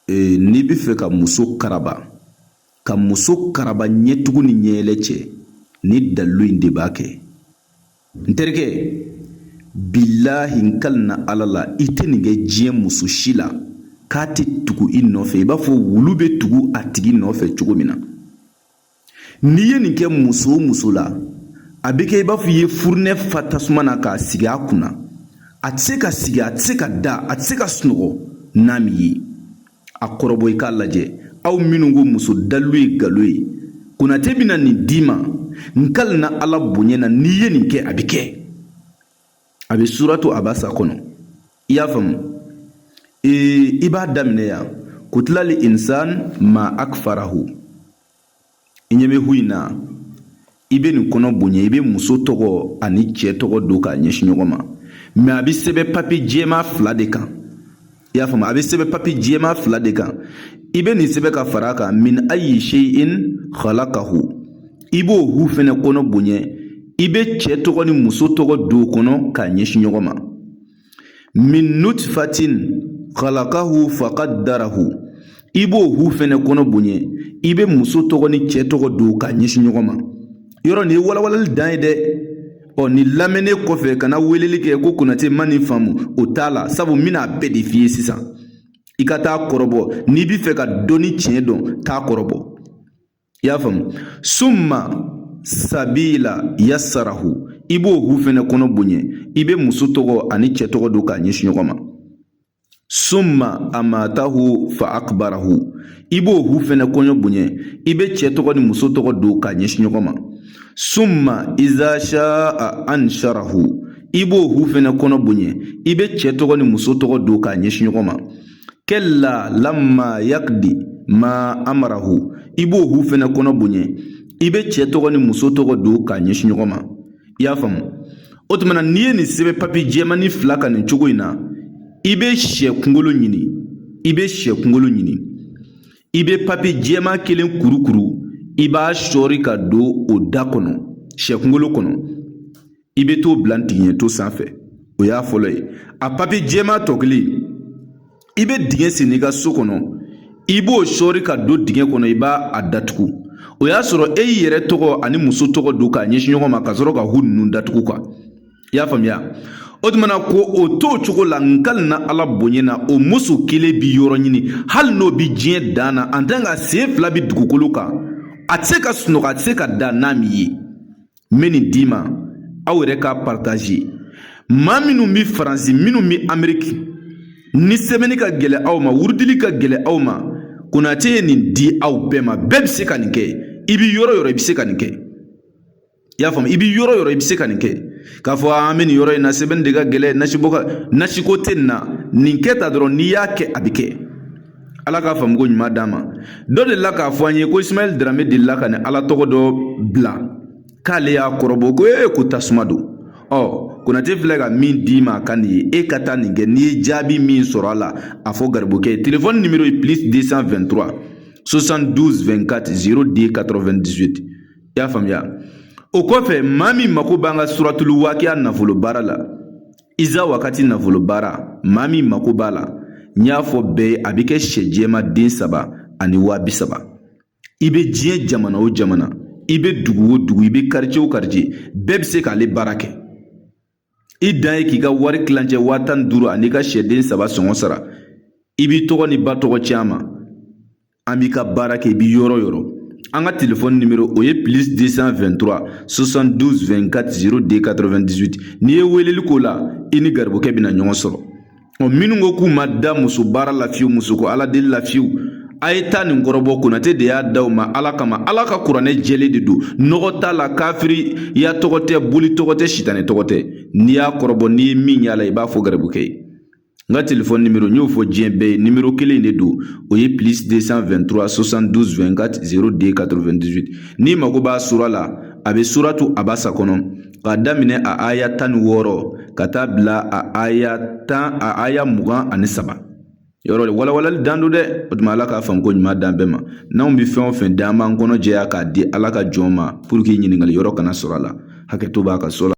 N'i bɛ fɛ ka muso karaba, ka muso karaba ɲɛtugu ni ɲɛyɛlɛ cɛ, ni dalilu in de b'a kɛ. N terikɛ, bilahi, n kalina Ala la, i tɛ nin kɛ diɲɛ muso si la k'a tɛ tugu i nɔfɛ i b'a fɔ wulu bɛ tugu a tigi nɔfɛ cogo min na. N'i ye nin kɛ muso o muso la, a bɛ kɛ i b'a fɔ i ye furunɛ fa tasuma na k'a sigi a kunna. A tɛ se ka sigi, a tɛ se ka da, a tɛ se ka sunɔgɔ n'a m'i ye. A kɔrɔbɔ i k'a lajɛ. Aw minnu ko muso dalilu ye nkalon ye, Konate bɛna nin d'i ma. N kalina Ala bonya na, n'i ye nin kɛ, a bɛ kɛ. A bɛ suratu Abasa kɔnɔ. I y'a faamu? Ee, i b'a daminɛ yan: kutilali insan ma akfarahu. I ɲɛ bɛ hu in na, i bɛ nin kɔnɔ bonya, i bɛ muso tɔgɔ ani cɛ tɔgɔ don k'a ɲɛsin ɲɔgɔn ma, mais a bɛ sɛbɛn papiye jɛman fila de kan. I y'a faamu? A bɛ sɛbɛn papiye jɛman fila de kan. I bɛ nin sɛbɛn ka fara a kan: min ayi shay'in khalaqahu. I b'o hu fɛnɛ kɔnɔ bonya, i bɛ cɛ tɔgɔ ni muso tɔgɔ don o kɔnɔ k'a ɲɛsin ɲɔgɔn ma. Min nutfatin khalaqahu faqaddarahu. I b'o hu fɛnɛ kɔnɔ bonya, i bɛ muso tɔgɔ ni cɛ tɔgɔ don k'a ɲɛsin ɲɔgɔn ma. Yɔrɔ nin ye walawalali dan ye dɛ. Ɔ, nin lamɛnnen kɔfɛ, kana weleli kɛ ko Konate ma nin faamu. O t'a la, sabu n bɛna a bɛɛ de f'i ye sisan. I ka taa kɔrɔbɔ. N'i b'i fɛ ka dɔnni tiɲɛ dɔn, taa kɔrɔbɔ. I y'a faamu? Summa sabila yasarahu. I b'o hu fɛnɛ kɔnɔ bonya, i bɛ muso tɔgɔ ani cɛ tɔgɔ don k'a ɲɛsin ɲɔgɔn ma. Summa amatahu fa akbarahu. I b'o hu fɛnɛ kɔnɔ bonya, i bɛ cɛ tɔgɔ ni muso tɔgɔ don k'a ɲɛsin ɲɔgɔn ma. Summa iza sha'a ansharahu. I b'o hu fɛnɛ kɔnɔ bonya, i bɛ cɛ tɔgɔ ni muso tɔgɔ don k'a ɲɛsin ɲɔgɔn ma. Kalla lamma yakdi ma amarahu. I b'o hu fɛnɛ kɔnɔ bonya, i bɛ cɛ tɔgɔ ni muso tɔgɔ don k'a ɲɛsin ɲɔgɔn ma. I y'a faamu? O tuma na, n'i ye nin sɛbɛn papiye jɛmanni fila kan nin cogo in na, i bɛ sɛ kunkolo ɲini, i bɛ sɛ kunkolo ɲini, i bɛ papiye jɛman kelen kurukuru, i b'a sɔɔri ka don o da kɔnɔ, sɛ kunkolo kɔnɔ. I bɛ t'o bila tigiɲɛto sanfɛ. O y'a fɔlɔ ye. A papiye jɛman tɔ kelen, i bɛ dingɛ sen i ka so kɔnɔ, i b'o sɔɔri ka don dingɛ kɔnɔ, i b'a a datugu. O y'a sɔrɔ e y'i yɛrɛ tɔgɔ ani muso tɔgɔ don k'a ɲɛsin ɲɔgɔn ma, ka sɔrɔ ka hu ninnu datugu kan. I y'a faamuya? O tuma na, ko o t'o cogo la, n kalina Ala bonya na, o muso kelen bi yɔrɔ ɲini, hali n'o bi diɲɛ dan na, en tant que sen fila bi dugukolo kan, a tɛ se ka sunɔgɔ, a tɛ se ka da n'a m'i ye. N bɛ nin d'i ma, aw yɛrɛ k'a partager. Maa minnu bɛ Faransi, minnu bɛ Ameriki, ni sɛbɛnni ka gɛlɛ aw ma, wurudili ka gɛlɛ aw ma, Konate ye nin di aw bɛɛ ma. Bɛɛ bɛ se ka nin kɛ. I bɛ yɔrɔ yɔrɔ, i bɛ se ka nin kɛ. I y'a faamu? I bɛ yɔrɔ yɔrɔ, i bɛ se ka nin kɛ. K'a fɔ an bɛ nin yɔrɔ in na, sɛbɛnni de ka gɛlɛn, nasibɔ ka nasiko tɛ nin na. Nin kɛ ta dɔrɔn, n'i y'a kɛ, a bɛ kɛ. Ala k'a faamuko ɲuman d'an ma. Dɔ delila k'a fɔ an ye ko Ismaël Dramé delila ka nin Ala tɔgɔ dɔ bila k'ale y'a kɔrɔbɔ, ko ee, ko tasuma don. Ɔ, Konate filɛ ka min d'i ma ka nin ye, e ka taa nin kɛ. N'i ye jaabi min sɔrɔ a la, a fɔ garibukɛ ye. Telefɔni numéro ye plus 223 72 24 02 98. I y'a faamuya? O kɔfɛ, maa min mako b'an ka suratulu wakiya nafolo baara la, iza wakati nafolo baara, maa min mako b'a la, n y'a fɔ bɛɛ ye, a bɛ kɛ sɛ jɛma den saba ani 30 000. I bɛ diɲɛ jamana o jamana, i bɛ dugu o dugu, i bɛ quartier o quartier, bɛɛ bɛ se k'ale baara kɛ. I dan ye k'i ka wari tilancɛ 15 000 ani ka sɛden saba sɔngɔ sara. I b'i tɔgɔ ni ba tɔgɔ ci an ma, an b'i ka baara kɛ, i b'i yɔrɔ yɔrɔ. An ka telefɔni numéro, o ye plus 223 72 24 02 98. N'i ye weleli k'o la, i ni garibukɛ bɛna ɲɔgɔn sɔrɔ. Ɔ, minnu ko k'u ma da muso baara la fiyewu, muso ko Ala deli la fiyewu, a ye taa nin kɔrɔbɔ. Konate de y'a da u ma Ala kama. Ala ka kuranɛ jɛlen de don, nɔgɔ t'a la, kafiri ya tɔgɔ tɛ, boli tɔgɔ tɛ, sitanɛ tɔgɔ tɛ. N'i y'a kɔrɔbɔ, n'i ye min y'a la, i b'a fɔ garibukɛ ye. N ka telefɔni numéro, n y'o fɔ diɲɛ bɛɛ ye, numéro kelen de don, o ye plus 223 72 24 02 98. N'i mago b'a sura la, a bɛ suratu Abasa kɔnɔ, k'a daminɛ a aya 16 ka taa bila a aya 10, a aya 23. Yɔrɔ de walawalali dan don dɛ. O tuma, Ala k'a faamu ko ɲuman dan bɛɛ ma. N'anw bɛ fɛn o fɛn di, an b'an kɔnɔ jɛya k'a di Ala ka jɔn ma pour que ɲininkali yɔrɔ kana sɔrɔ a la. Hakɛto b'a ka so la.